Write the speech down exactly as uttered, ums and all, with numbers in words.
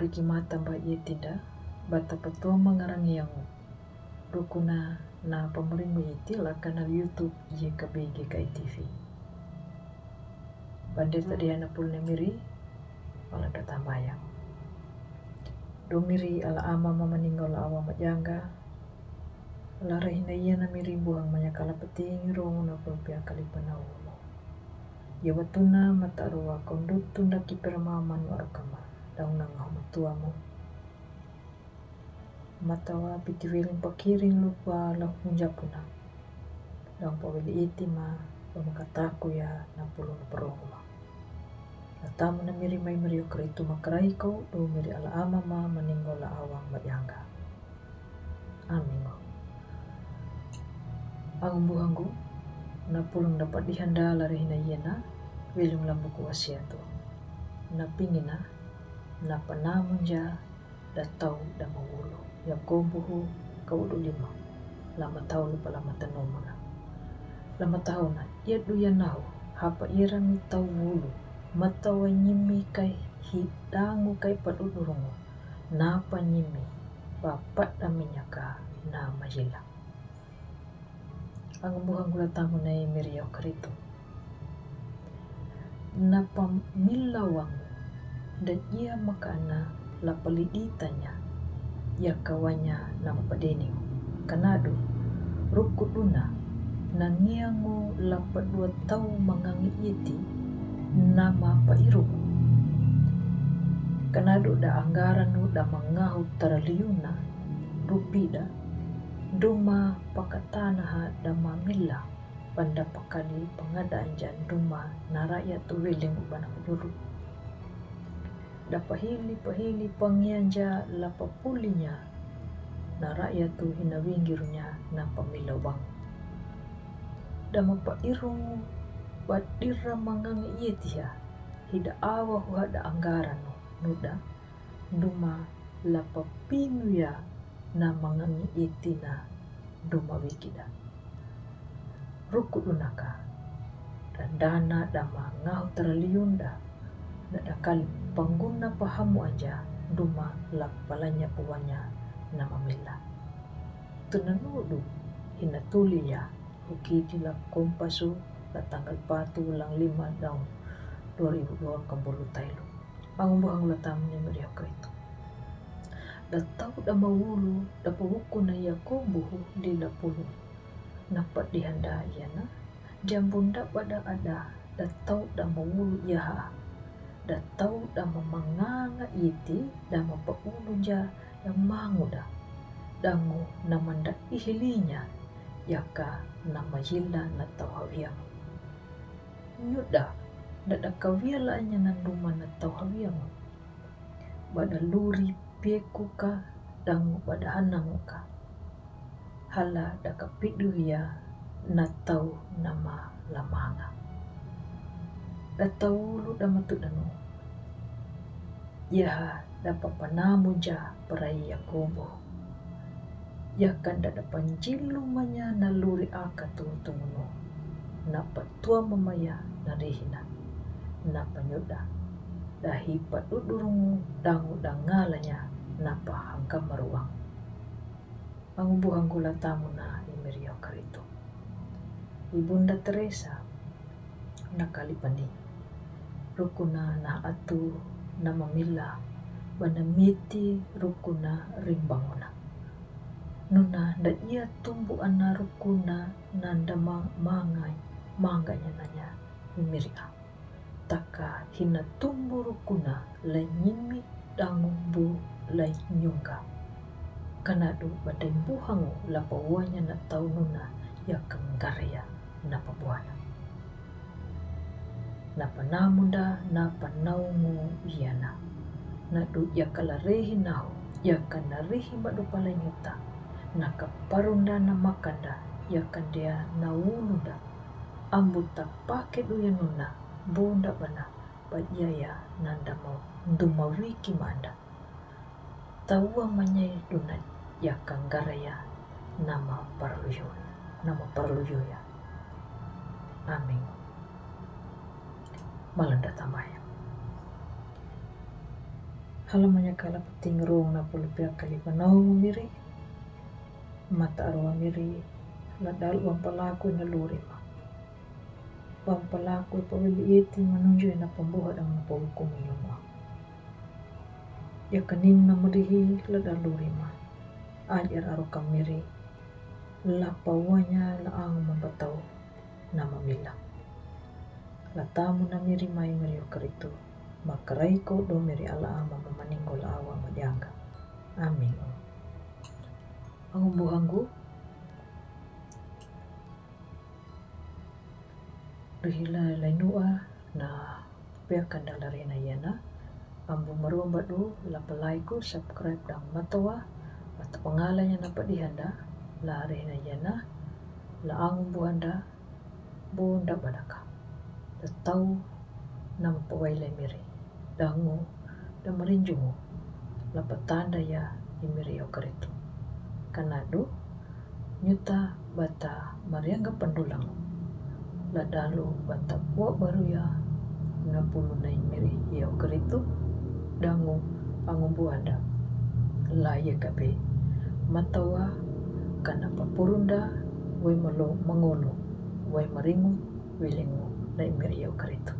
Ki mata ba iye tinda, bata patuama ngarangiangu. Rukuna na pamaringu iti la kanal YouTube iye ka B G K I T V. Bandir tadi ana pul ne miri, wala da tambaya. Do miri ala ama ma maninggal la awa majanga, la rahina iye na miri buhang manya kala pati ngirongu na pul pia kali panau. Iye watuna mata rua kondut tunda ki perma manu arukama, daung na ngahu matuamu. Matawa piti wiling pakiring lupa la hunja puna. Daung pawili iti ma, pamakataku ya na pulung perong ma. Latamu na miri mai miri okritu makrai ko, do miri ala ama ma maninggal la awang majanga. Amingo. Angu buhanggu, na pulung dapat dihanda la rahina iye na, wilung lambu ku wasiatu. Na pingina, na panamunja, da tau da mawulu. Yakobo hu, ka udu lima. La matau lupa la matanomuna. La matauna, iye du ya nahu, hapa ira mi tau wulu, matawa nyimi kai hi dangu kai padudurungu, na panyimi, papat da minyaka, na majila. Angu buhanggu latamu na i miri okritu. Na pamila wangu, da iye makana la paliditanya, ya kawanya na mapadeni. Kanadu, rukuduna, na ngiangu la padua tau mangangi iti, na mapairu. Kanadu da angaranu da mangahu taraliuna, rupida, duma pakatanaha da mamila, panda pakali pangada anja duma na raya tu wiling ubana kujulu. Da pahili pahili pangianja la papulinya, na raya tu hina winggirunya na pamila wang. Da mapairungu padira mangangi iye tiha, hida awa huha da angaranu, nuda, duma la papinu ya na mangangi itina duma wikida. Rukudunaka, da dana da mangahu taraliunda, na da kali pangguna pahamu anja duma la palanya puwanya na mamila. Tunanudu hina tulia, ukiti la kompasu, la tanggal patu ulang lima daung dua ribu dua puluh tailu. Angu buhanggu latamu ni miri okritu. Da tau da mawulu, da pawukuna Yakobo hu lila pulu. Na padihanda iye na, jambunda bada ada, da tau da mawulu iyaha. Da tau da mamanganga iti, da mapaulunja, da manguda. Dangu na manda ihilinya, yaka na majila na tau hawiangu. Nyuda, da da kawia la anya na duma na tau hawiangu. Bada luri pekuka, dangu bada hananguka. Hala da kapiduya na tau nama lamanga. Da tau lu da matudanu. Yaha da papanamuja parai Yakobo. Yakan da da panjilu manya na luri aka tu tungunu. Na patua mamaya na rihina. Na panyuda. Da hi padudurungu dangu da ngalanya na pahangkamaruang. Angu buhanggu latamu na i miri okritu. Ibunda Teresa, na kali pani. Rukuna na atu na mamila, bana miti rukuna rimbanguna. Nuna da iye tumbu ana rukuna na da ma-, mangai, manganya nanya i miri a. Taka hina tumbu rukuna la nyimi dangu bu la nyunga. Kanadu badai buhangu la pawanya na tau nuna ya kanggaraya na pabuana. Na panamunda na panaungu iyana. Nadu ya kalarehi nahu, ya kanarihi madu palanyuta. Na kaparunda na makanda, ya kandia na ulunda. Ambu tapake duya nuna, bunda bana, pa iyaya nanda mau duma wiki manda. Tawa manyai duna ya kanggaraya nama parluyu, nama parluyu ya. Amin. Malanda tambaya. Hala manya kala pating rong na pulu pia kali panau miri. Mata arua miri la dal uang palaku na luri ma. Uang palaku pawili iti manunju na pambuha dang na pahukum nyuma. Ya kaning na merihi la dal luri ma. Ajar aru kamiri. La pawanya la ang mapatau na mamila. La tamu na miri mai miri o karitu. Makarai ko do miri ala ama mamaninggo la awa madianga. Amin. Angumbuhangu. Rihila lainua na pia kanda la rina yana. Ambu marumba du la palaiku subscribe dang matawa. Mata pangalanya na padihanda la rina yana. La angumbuhanda. Bunda badaka. Da tau nama pawailai miri. Dangu da marinjungu. La patanda ya i miri o karitu. Kanadu nyuta bata marianga pandulang. La dalu bata bua baru ya na pulu na i miri ya o karitu. Dangu angumbuhanda. La ya kabe. Matawa kana papurunda. Wai malo mangolo. Wai maringu. Wilingu na i miri ya o karitu.